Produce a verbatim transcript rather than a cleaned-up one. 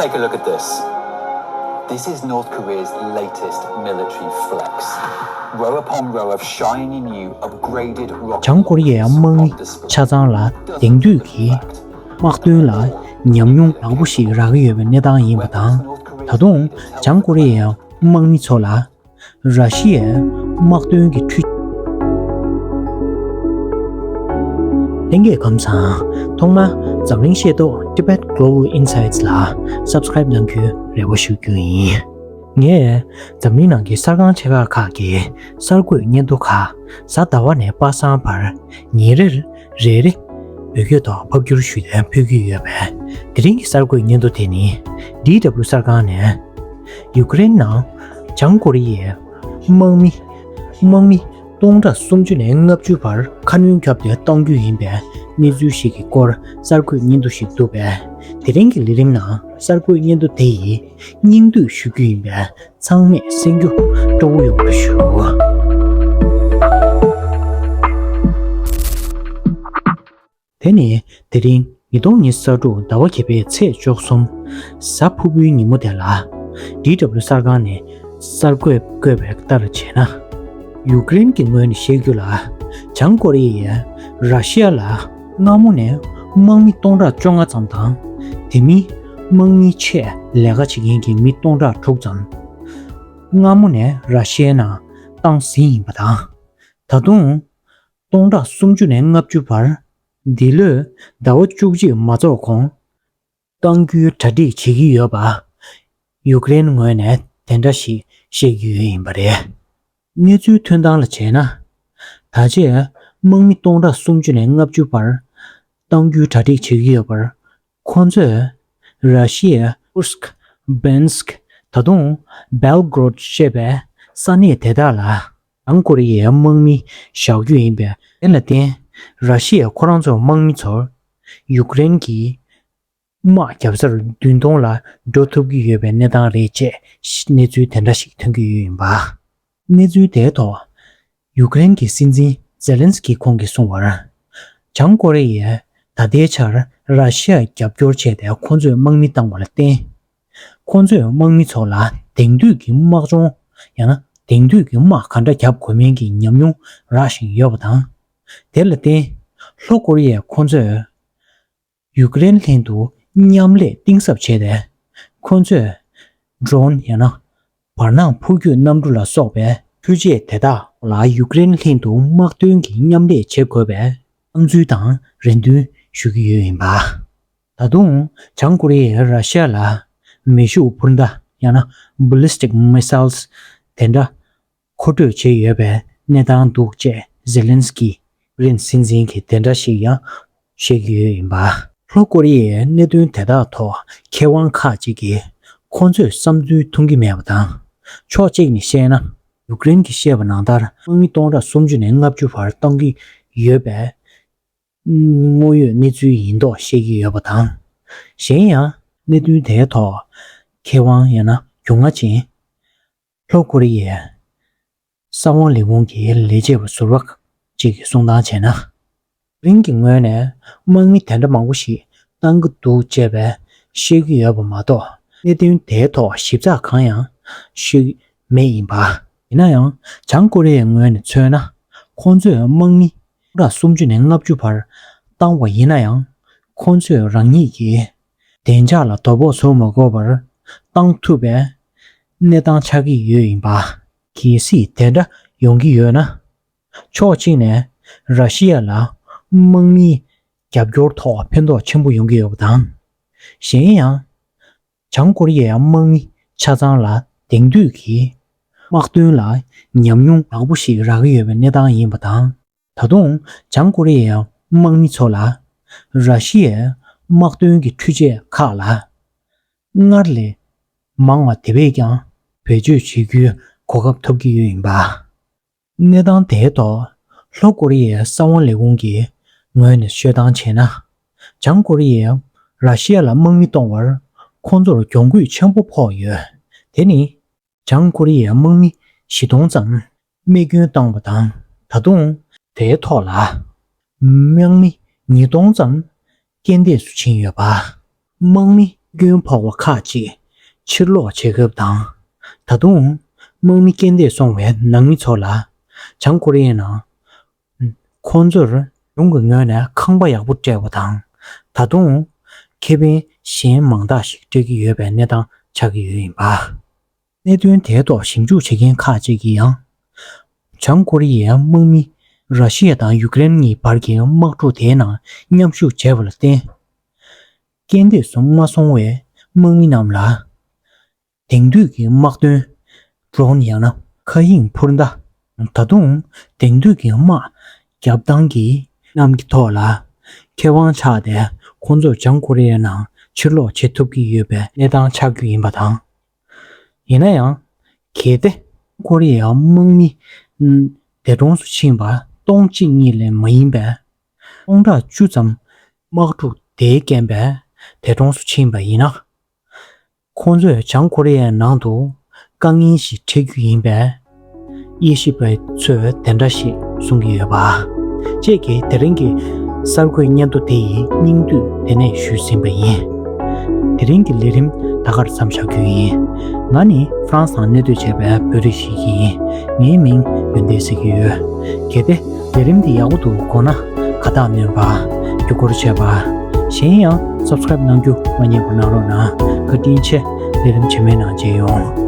Take a look at this. This is North Korea's latest military flex. Row upon row of shiny new upgraded rocket. བྱང་ཀོ་རི་ཡའི་དམག་མི་ཆ་ཚང་ལ་དེང་དུས་ཀྱི་དམག་དོན་ལ་ཉམས་མྱོང་ཡག་པོ་ཞིག་རག་གི་ཡོད་པའི་གནས་སྟངས་ཡིན་པ་དང་། ད་དུང་བྱང་ཀོ་རི་ཡའི་དམག་མི་ཚོ་ལ་ར་ཤི་ཡའི་དམག་དོན་གྱི་འཕྲུལ། ལྷན་རྒྱས་ཁམས་བཟང་། ཐོག་མར་འཛམ་གླིང་ཤེས་རྟོགས་Tibet Global Insights་ལ་Subscribe་གནང་རྒྱུའི་རེ་བ་ཞུ་རྒྱུ་ཡིན། ངས་འཛམ་གླིང་ནང་གི་གསར་ཁང་ཆེ་ཁག་ཁག་གི་གསར་འགོད་སྙན་ཐོ་ཁག་གཟའ་ཟླ་བ་ནས་པ་སངས་བར་ཉིན་རེར་རེ་རེ་བོད་སྐད་ཐོག་ཕབ་བསྒྱུར་ཞུས་ཏེ་ཕུལ་གྱི་ཡོད་པས། དེ་རིང་གི་གསར་འགོད་སྙན་ཐོ་དེ་ནི་ཌི་ཌབ་ལིའུ་གསར་ཁང་ནས། ཡུཀ་རེན་ནང་བྱང་ཀོ་རི་ཡའི་དམག་མི་དམག་མི་སྟོང་ཕྲག་སུམ་ཅུ་ནས་ལྔ་བཅུ་བར་ཁ་སྣོན་བརྒྱབ་སྟེ་གཏོང་རྒྱུ་ཡིན་པའི་གནས་ཚུལ་ཞིག་གི་སྐོར་གསར་འགོད་སྙན་ཐོ་ཞིག་འདུག་པས། དེ་རིང་གི་ལས་རིམ་ནང་གསར་འགོད་སྙན་ཐོ་དེ་ཡི་སྙིང་བསྡུས་ཞུ་རྒྱུ་ཡིན་པས། ཚང་མས་གསན་རྒྱུ་སྤྲོ་བོ་ཡོང་བར་ཞུ། དེ་ནི་དེ་རིང་ཉིས་སྟོང་ཉི་ཤུ་རྩ་དྲུག་ཟླ་བ་བརྒྱད་པའི་ཚེས་བཅུ་གསུམ་གཟའ་ཕུར་བུའི་ཉིན་མོ་དེ་ལ། ཌི་ཌབ་ལིའུ་གསར་ཁང་ནས་གསར་འགོད་བཀོད་པ་ལྟར་བྱས་ན། ཡུཀ་རེན་གྱི་ངོས་ནས་བཤད་རྒྱུ་ལ། བྱང་ཀོ་རི་ཡས་ར་ཤི་ཡ་ལ་སྔ་མོ་ནས་དམག་མི་སྟོང་ཕྲག་བཅོ་ལྔ་ཙམ་དང་། དེ་མིན་དམག་མིའི་ཆེད་ལས་ཀ་བྱེད་མཁན་གྱི་མི་སྟོང་ཕྲག་དྲུག་ཙམ་སྔ་མོ་ནས་ར་ཤི་ཡའི་ནང་བཏང་ཟིན་ཡིན་པ་དང་། ད་དུང་སྟོང་ཕྲག་སུམ་ཅུ་ནས་ལྔ་བཅུ་བར་འདི་ལོའི་ཟླ་བ་བཅུ་གཅིག་མ་རྫོགས་གོང་གཏང་རྒྱུའི་གྲ་སྒྲིག་བྱེད་ཀྱི་ཡོད་པ། ཡུཀ་རེན་ངོས་ནས་དེ་འདྲ་ཞིག་བཤད་ཀྱི་ཡོད་ཡིན་པ་རེད། གནས་ཚུལ་ཐོན་སྟངས་ལ་བྱས་ན། ད་ཆའི་དམག་མི་སྟོང་ཕྲག་སུམ་ཅུ་ནས་ལྔ་བཅུ་བར་གཏང་རྒྱུའི་གྲ་སྒྲིག་བྱེད་ཀྱི་ཡོད་པར། ཁོ་ཚོས་ར་ཤི་ཡའི་ཀུར་སྐ། སྦེན་སྐ། ད་དུང་སྦེལ་གོ་རོད་ཅེས་པའི་ས་གནས་དེ་དག་ལ་བྱང་ཀོ་རི་ཡའི་དམག་མི་བཞག་རྒྱུ་ཡིན་པས། དེ་ལ་བརྟེན། ར་ཤི་ཡས་ཁོ་རང་ཚོའི་དམག་མི་ཚོར་ཡུཀ་རེན་གྱི་དམག་བརྒྱབ་སར་བདུན་སྟོང་ལ་འགྲོ་ཐུབ་ཀྱི་ཡོད་པའི་གནས་སྟངས་རེད་ཅེས་གནས་ཚུལ་དེ་འདྲ་ཞིག་ཐོན་གྱི་ཡོད་ཡིན་པ། གནས་ཚུལ་དེའི་ཐོག་ཡུཀ་རེན་གྱི་སྲིད་འཛིན་ཛེ་ལན་སི་ཀི་ཁོང་གིས་གསུངས་པར། བྱང་ཀོ་རི་ཡས་ད་ལྟའི་ཆར་ར་ཤི་ཡར་རྒྱབ་སྐྱོར་བྱས་ཏེ་ཁོ་ཚོས་དམག་མི་བཏང་བ་ལ་བརྟེན། ཁོ་ཚོས་དམག་མི་ཚོ་ལ་དེང་དུས་ཀྱི་དམག་སྦྱོང་། ཡང་ན་དེང་དུས་ཀྱི་དམག་ག་འདྲ་རྒྱབ་དགོས་མིན་གྱི་ཉམས་མྱོང་རག་བཞིན་ཡོད་པ་དང་། དེ་ལ་བརྟེན། ལྷོ་ཀོ་རི་ཡས་ཁོ་ཚོས་ཡུཀ་རེན་ལྷན་དུ་མཉམ་ལས་གཏིང་ཟབ་བྱས་ཏེ། ཁོ་ཚོས་ཌོ་རོན། ཡང་ན་བར་སྣང་འཕུར་སྐྱོད་གནམ་གྲུ་ལ་སོགས་པའི་འཕྲུལ་ཆས་དེ་དག་ལ་ཡུཀ་རེན་ལྷན་དུ་དམག་དོན་གྱི་མཉམ་ལས་བྱེད་དགོས་པའི་བསམ་ཚུལ་དང་རེ་འདུན་ཞུ་གི་ཡོད་ཡིན་པ། ད་དུང་བྱང་ཀོ་རི་ཡས་ར་ཤི་ཡ་ལ་མེ་ཤུགས་འཕུར་མདའ། ཡང་ན་Ballistic Missiles་དེ་འདྲ་མཁོ་སྤྲོད་བྱས་ཡོད་པའི་གནས་སྟངས་འདུག་ཅེས་ཛེ་ལན་སི་ཀི་ཡུཀ་རེན་སྲིད་འཛིན་གྱིས་དེ་འདྲ་ཞིག་ཡང་བཤད་ཀྱི་ཡོད་ཡིན་པ། ལྷོ་ཀོ་རི་ཡས་གནད་དོན་དེ་དག་ཐོག་མཁས་དབང་ཁག་ཅིག་གིས་ཁོང་ཚོས་བསམ་ཚུལ་མཐུན་གྱི་མེད་པ་དང་། ཕྱོགས་གཅིག་ནས་བཤད་ན། ཡུཀ་རེན་གྱིས་བཤད་པ་ནང་ལྟར་དམག་མི་སྟོང་ཕྲག་སུམ་ཅུ་ནས་ལྔ་བཅུ་བར་གཏོང་གི་ཡོད་པའི་དངོས་ཡོད་གནས་ཚུལ་ཡིན་མདོག་བཤད་ཀྱི་ཡོད་པ་དང་། གཞན་ཡང་གནད་དོན་དེའི་ཐོག་མཁས་དབང་ཡང་ན་རྒྱུས་མངའ་ཅན། ལྷོ་ཀོ་རི་ཡའི་གསང་བ་ལས་ཁུངས་ཀྱི་ལས་བྱེད་པ་ཟུར་པ་ཅིག་གིས་གསུངས་སྟངས་བྱས་ན། ཡུཀ་རེན་གྱི་ངོས་ནས་དམག་མི་དེ་འདྲ་མང་པོ་ཞིག་བཏང་གི་འདུག་ཅེས་པའི་བཤད་ཀྱི་ཡོད་པ་མ་གཏོགས། གནད་དོན་དེའི་ཐོག་ཞིབ་ཚགས་གང་ཡང་ཞུས་མེད་ཡིན་པ། ཡིན་ན་ཡང་། བྱང་ཀོ་རི་ཡའི་ངོས་ནས་མཚོན་ན། ཁོང་ཚོས་དམག་མི་སྟོང་ཕྲག་སུམ་ཅུ་ནས་ལྔ་བཅུ་བར་བཏང་བ་ཡིན་ན་ཡང་། ཁོང་ཚོས་རང་ཉིད་ཀྱི་བདེ་འཇགས་ལ་དོ་ཕོག་བཟོ་མ་དགོས་པར་བཏང་ཐུབ་པའི་གནས་སྟངས་ཆགས་ཀྱི་ཡོད་ཡིན་པ། གལ་སྲིད་དེ་འདྲ་ཡོང་གི་ཡོད་ན། ཕྱོགས་གཅིག་ནས་ར་ཤི་ཡ་ལ་དམག་མིའི་རྒྱབ་སྐྱོར་ཐོག་ཕན་ཐོགས་ཆེན་པོ་ཡོང་གི་ཡོད་པ་དང་། གཞན་ཡང་། བྱང་ཀོ་རི་ཡའི་དམག་མི་ཆ་ཚང་ལ་དེང་དུས་ཀྱི་དམག་དོན་ལ་ཉམས་མྱོང་ཡག་པོ་ཞིག་རག་གི་ཡོད་པའི་གནས་སྟངས་ཡིན་པ་དང་། ད་དུང་བྱང་ཀོ་རི་ཡའི་དམག་མི་ཚོ་ལ་ར་ཤི་ཡའི་དམག་དོན་གྱི་འཕྲུལ་ཆས་ཁག་ལ་སྔར་ལས་མང་བ་དེ་བས་ཀྱང་བེད་སྤྱོད་བྱེད་རྒྱུའི་གོ་སྐབས་ཐོབ་ཀྱི་ཡོད་ཡིན་པ། གནས་སྟངས་དེའི་ཐོག་ལྷོ་ཀོ་རི་ཡའི་གསང་བ་ལས་ཁུངས་ཀྱི་ངོས་ནས་ཤོད་སྟངས་བྱས་ན། བྱང་ཀོ་རི་ཡས་ར་ཤི་ཡ་ལ་དམག་མི་གཏོང་བར་ཁོང་ཚོར་གྱོང་གུད་ཆེན་པོ་ཕོག་ཡོད། དེ་ནི། བྱང་ཀོ་རི་ཡའི་དམག་མི་བཞི་སྟོང་ཙམ་རྨས་སྐྱོན་བཏང་བ་དང་། ད་དུང་དེའི་ཐོག་ལ་དམག་མི་ཉིས་སྟོང་ཙམ་རྐྱེན་འདས་སུ་ཕྱིན་ཡོད་པ། དམག་མི་ སྐྱོན་ཕོག་པ་ཁག་ཅིག་ཕྱིར་སློག་བྱེད་སྐབས་དང་། ད་དུང་དམག་མི་རྐྱེན་འདས་སོང་བའི་ནང་མི་ཚོ་ལ། བྱང་ཀོ་རི་ཡའི་ནང་ཁོང་ཚོར་གཞུང་གི་ངོས་ནས་ཁང་པ་ཡག་པོ་སྤྲད་པ་དང་། ད་དུང་ཁེ་ཕན་གཞན་མང་དག་ཞིག་སྤྲད་ཀྱི་ཡོད་པའི་གནས་སྟངས་ཆགས་ཀྱི་ཡོད་ཡིན་པ། གནད་དོན་དེའི་ཐོག་ཞིབ་འཇུག་བྱེད་མཁན་ཁག་ཅིག་གིས་ཡང་། བྱང་ཀོ་རི་ཡའི་དམག་མི་ར་ཤི་ཡ་དང་ཡུཀ་རེན་གཉིས་བར་གྱི་དམག་འཁྲུག་དེའི་ནང་མཉམ་ཞུགས་བྱས་པ་ལ་བརྟེན། རྐྱེན་འདས་སུ་མ་སོང་བའི་དམག་མི་རྣམས་ལ། དེང་དུས་ཀྱི་དམག་དོན། ཌོ་རོན་ཡང་ན་མཁའ་དབྱིངས་འཕུར་མདའ། ད་དུང་དེང་དུས་ཀྱི་དམག་རྒྱབ་སྟངས་ཀྱི་གནམ་གྱི་ཐོག་ལ་མཁས་དབང་ཆགས་ཏེ། ཁོང་ཚོར་བྱང་ཀོ་རི་ཡའི་ནང་ཕྱིར་སློག་བྱེད་ཐུབ་ཀྱི་ཡོད་པའི་གནས་སྟངས་ཆགས་རྒྱུ་ཡིན་པ་དང་། ཡིན་ན་ཡང་། གལ་ཏེ་ཀོ་རི་ཡའི་དམག་མི་འདས་གྲོངས་སུ་ཕྱིན་པ་སྟོང་གཅིག་གཉིས་ལས་མ་ཡིན་པས། སྟོང་ཕྲག་བཅུ་ཙམ་དམག་འཁྲུག་དེའི་རྐྱེན་པས་འདས་གྲོངས་སུ་ཕྱིན་པ་ཡིན་ན། ཁོང་ཚོས་བྱང་ཀོ་རི་ཡའི་ནང་དུ་དཀའ་ངལ་ཞིག་འཕྲད་རྒྱུ་ཡིན་པས། དབྱེ་ཞིབ་པ་ཚོས་དེ་འདྲ་ཞིག་གསུང་གི་ཡོད་པ། བཅས་ཀྱིས་དེ་རིང་གི་གསར་འགོད་སྙན་ཐོ་དེ་ཡི་སྙིང་བསྡུས་དེ་ནས་ཞུས་ཟིན་པ་ཡིན། དེ་རིང་གི་ལས་རིམ་ད་གར་མཚམས་བཞག་རྒྱུ་ཡིན། ང་ནི་ཧྥ་རན་སི་ནང་གནས་སྡོད་བྱས་པའི་བོད་རིགས་ཤིག་ཡིན། ངའི་མིང་ཡོན་ཏན་ཟེར་གྱི་ཡོད། གལ་ཏེ་ལས་རིམ་འདི་ཡག་པོ་འདུག་དགོངས་ན། དགའ་རྟགས་སྣོན་པ། བརྒྱུད་སྐུར་བྱས་པ། གཞན་ཡང་སབ་སི་ཀ་རེབ་གནང་རྒྱུ་མ་བསྙེལ་བ་གནང་རོགས་གནང་། བཀའ་དྲིན་ཆེ། ལས་རིམ་རྗེས་མའི་ནང་མཇལ་ཡོང་།